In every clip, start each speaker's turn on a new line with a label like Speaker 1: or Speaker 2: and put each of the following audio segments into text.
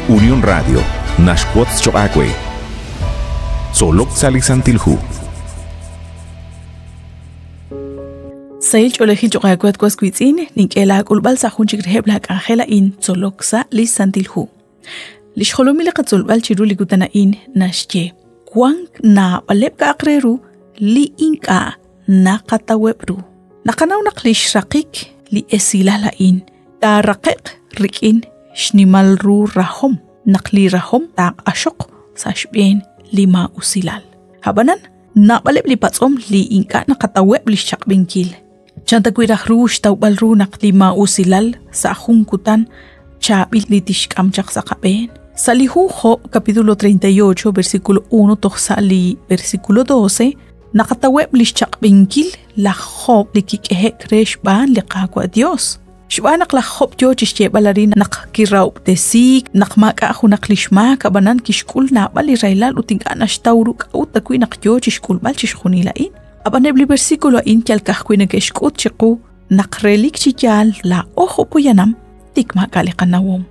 Speaker 1: Unión Radio naxwotz choq' aawe. Tzolok sa' li Santil Hu.
Speaker 2: Sahil ch'oolejil choq' aawe at was wiitz'in, nink'e laak'ulb'al sa' jun chik reheb' laak'anjel a'in tzolok sa' li Santil Hu. Li xjolomil li qatzolb'al chiru li kutan a'in naxye: wank naab'aleb' k'a'aq re ru li ink'a' naqataweb' ru. Naqanaw naq li xraqik li esilal a'in taaraqe'q rik'in xnimal ru rajom, naq li rajom taaq'axoq sa' xb'een li maa'usilal. Ab'anan, naab'aleb' li patz'om li ink'a' naqataweb' li xchaq'b'inkil. Chan ta wi' raj ru xtawb'al ru naq li maa'usilal sa' jun kutan chaab'il li tixk'am chaq sa' qab'een? Sa' li hu Job capítulo 38 versículo 1 toj sa' li versículo 12 naqataweb' li xchaq'b'inkil laj Job li kik'ehe'k re xb'aan li Qaawa' Dios. Xb'aan naq laj Job yoo chixyeeb'al arin naq kirahob'tesiik, naq maak'a' junaq li xmaak, ab'anan kixk'ul naab'al li rahilal ut ink'a' naxtaw ru k'a'ut ta wi' naq yoo chixk'ulb'al chixjunil a'in. Ab'an eb' li versículo a'in yal ka'ajwi' neke'xk'ut chiqu naq relik chi yaal laa'o jo' poyanam tik maak'a' li qanawom.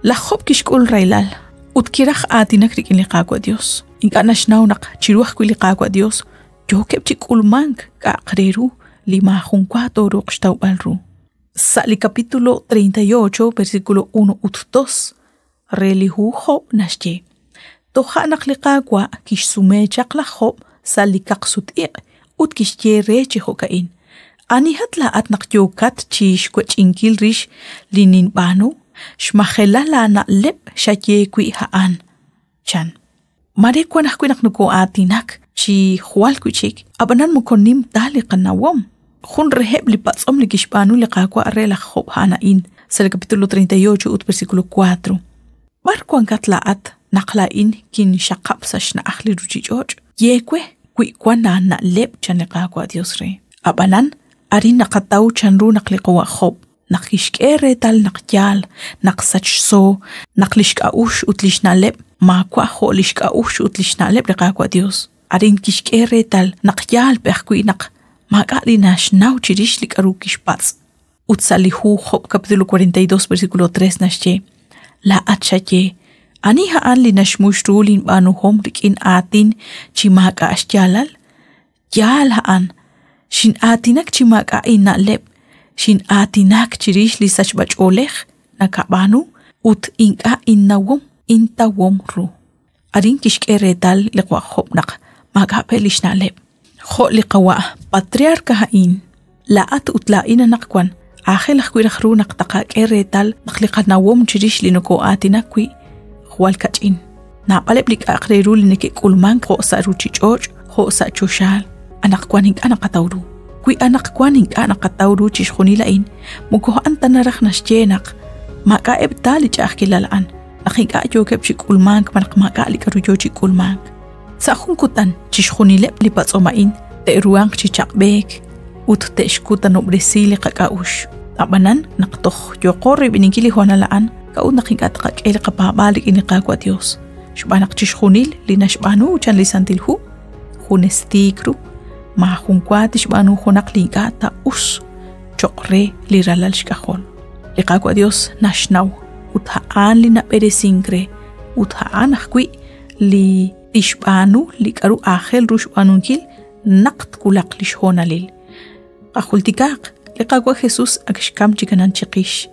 Speaker 2: Laj Job kixk'ul rahilal ut kiraj aatinak rik'in li Qaawa' Dios. Ink'a' naxnaw naq chiru ajwi' li Qaawa' Dios yookeb' chi k'ulmank k'a'aq re ru li maajunwa tooruuq xtawb'al ru. Sa' li capítulo 38, versículo 1 ut 2 re li hu Job naxye: Toja' naq li Qaawa' kixsume chaq laj Job sa' li kaqsut-iq' ut kixye re chi jo'ka'in: Anihat laa'at naq yookat chi xwech'inkil rix li ninb'aanu? Xmajelal laana'leb' xaye wi' a'an, chan. Mare wan ajwi' naq nokoo'aatinak chi jwal wi' chik, ab'anan moko nim ta li qanawom. Jun reheb' li patz'om li kixb'aanu li Qaawa' re laj Job a'an a'in, sa' li capítulo 38 ut versículo 4. B'ar wankat laa'at naq laa'in kinxaqab' sa' xna'aj li ruuchich'och'? Ye we wi wan aana'leb', chan li Qaawa' Dios re. Ab'anan, arin naqataw chanru naq li qawa' Job naq kixk'e reetal naq yaal, naq sachso, naq lix k'a'uxl ut lix na'leb' maawa' jo' lix k'a'uxl ut lix na'leb' li Qaawa' Dios. Arin kixk'e reetal naq yaal pe ajwi' naq maak'a' li naxnaw chirix li k'aru kixpatz'. Ut sa' li hu Job capítulo 42 versículo 3 naxye, Laa'at xaye, ani a'an li naxmux ru linb'aanuhom rik'in aatin chi maak'a' xyaalal? Yaal a'an, xin'aatinak chi maak'a' inna'leb', xin'aatinak chirix li sachb'ach'oolej nakab'aanu ut ink'a' innawom intawom ru. Arin kixk'e reetal li qawa' Job naq maak'a' pe' li xna'leb'. Jo' li qawa' patriarca a'in, laa'at ut laa'in anaqwan aajel ajwi' raj ru naq taqak'e reetal naq li qanawom chirix li nokoo'aatinak wi' jwal kach'in. Naab'aleb' li k'a'aq re ru li neke'k'ulmank jo' sa' ruuchich'och' jo' sa' choxaal, anaqwan ink'a' naqataw ru. Wi anaqwan ink'a' naqataw ru chixjunil a'in, moko a'an ta naraj naxye naq maak'a'eb' ta li ch'a'ajkilal a'an, naq ink'a' yookeb' chi k'ulmank malaj maak'a' li k'aru yoo chi k'ulmank. Sa' jun kutan, chixjunileb' li patz'om a'in te'ruhanq chi chaq'b'eek ut te'xkutanob'resi li qak'a'uxl. Ab'anan, naq toj yooqo royb'eninkil li hoonal a'an, k'a'ut naq ink'a' tqak'e li qapaab'aal rik'in li Qaawa' Dios? Xb'aan naq chixjunil li naxb'aanu chan li Santil Hu, junes tiik ru, maajun wa tixb'aanu junaq li ink'a' ta us cho'q re li ralal xk'ajol. Li Qaawa' Dios naxnaw ut a'an li nab'eresink re ut a'an ajwi' li tixb'aanu li k'aru aajel ru xb'aanunkil naq twulaq li xhoonalil. Qajultikaaq, li Qaawa' Jesús ak xkam chikanan chiqix,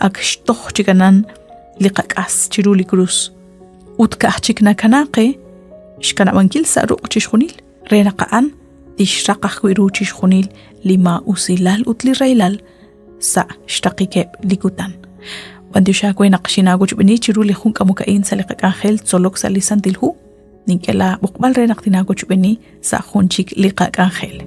Speaker 2: ak xtoj chikanan li qak'as chiru li krus. Ut ka'aj chik nakana qe xkanab'ankil sa' ruq' chixjunil re naq a'an tixraq ajwi' ru chixjunil li maa'usilal ut li rahilal sa' xraqikeb' li kutan. B'antiox aawe naq xinaawochb'eeni chiru li jun k'amok a'in sa' li qak'anjel tzolok sa' li Santil Hu. Nink'e laa b'oqb'al re naq tinaawochb'eeni sa' jun chik li qak'anjel.